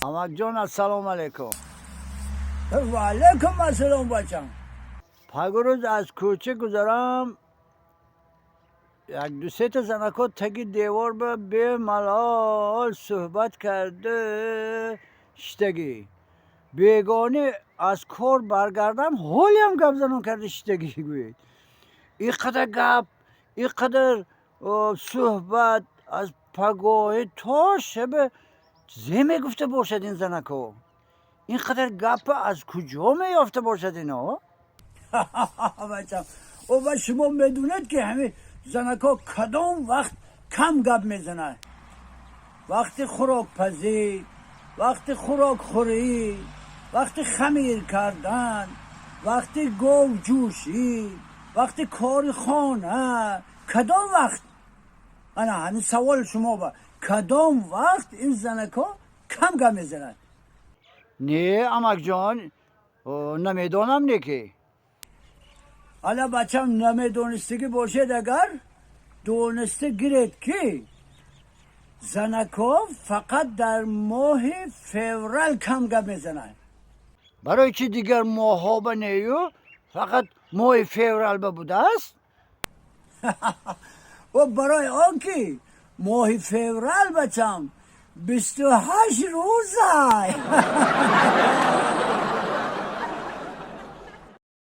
Амакҷон, ассалому алайкум. Ва алайкум ассалом, бачам. Пагӯрӯз аз кӯча гузарам, як ду сета занако таги девор ба бемалол суҳбат карда шиштагӣ. Бегонӣ аз кор баргардам, ҳолиам гап занон карда шиштагӣ. Гӯед, ин қадар гап, ин қадар суҳбат аз пагоҳӣ то шаба зе мегуфта бошад ин занако? Ин қадар гапа аз куҷо меёфта бошад ино? Бачам, ва шумо медонед, ки ҳамин занако кадом вақт кам гап мезанад? Вақти хӯрокпазӣ, вақти хӯрокхӯрӣ, вақти хамир кардан, вақти говҷӯшӣ, вақти кори хона. Кадом вақт, ана ҳамин саволи шумо ба, кадом вақт ин занако кам гап мезанад? Не, амакҷон, намедонам, не ки. Ала, бачам, намедонистагӣ бошед агар, дониста гиред, ки занако фақат дар моҳи феврал кам гап мезанад. Барои чи дигар моҳҳо ба нею, фақат моҳи феврал ба будааст? Ва барои он ки моҳи феврал, бачам, 28 рӯзай.